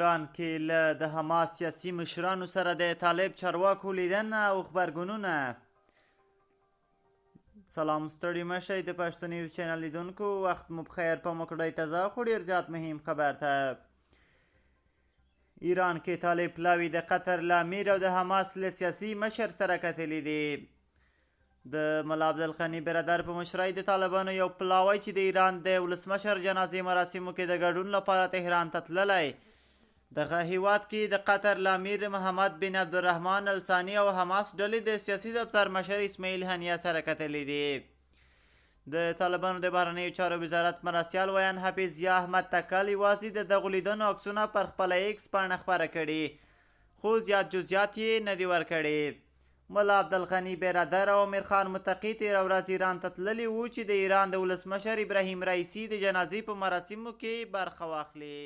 ایران کې له د حماس سیاسي مشرانو سره د طالب چارواکو لیدنه او غبرګونونه. سلام، ستړي مه شئ د پښتو نیوز چینل لیدونکو، وخت مو پخیر. په مکړی تازه خو ډیر زیات مهم خبر ته. ایران کې طالب پلاوي د قطر له امیر او د حماس له سیاسي مشر سره کتلي دي. د ملا عبدالغني برادر په مشرۍ د طالبانو یو پلاوی چې د ایران د ولسمشر جنازې مراسمو کې د ګډون لپاره تهران ته تللی، دغه هیواد کې د قطر له امیر محمد بن عبدالرحمن الثاني او حماس ډلې د سیاسي دفتر مشر اسماعیل هنیه سره کتلي دي. د طالبانو د بهرنیو چارو وزارت مرستیال ویاند حفیظ ضیا احمد تکل یوازې د دغو لیدنو عکسونه پر خپله ایکس پاڼه خپاره کړي، خو زیات جزیات یې نه دي ورکړي. ملا عبدالغني برادر او امیرخان متقي تېره ورځ ایران ته تللي وو چې د ایران د ولسمشر ابراهیم رئیسي د جنازې په مراسمو کې برخه واخلي.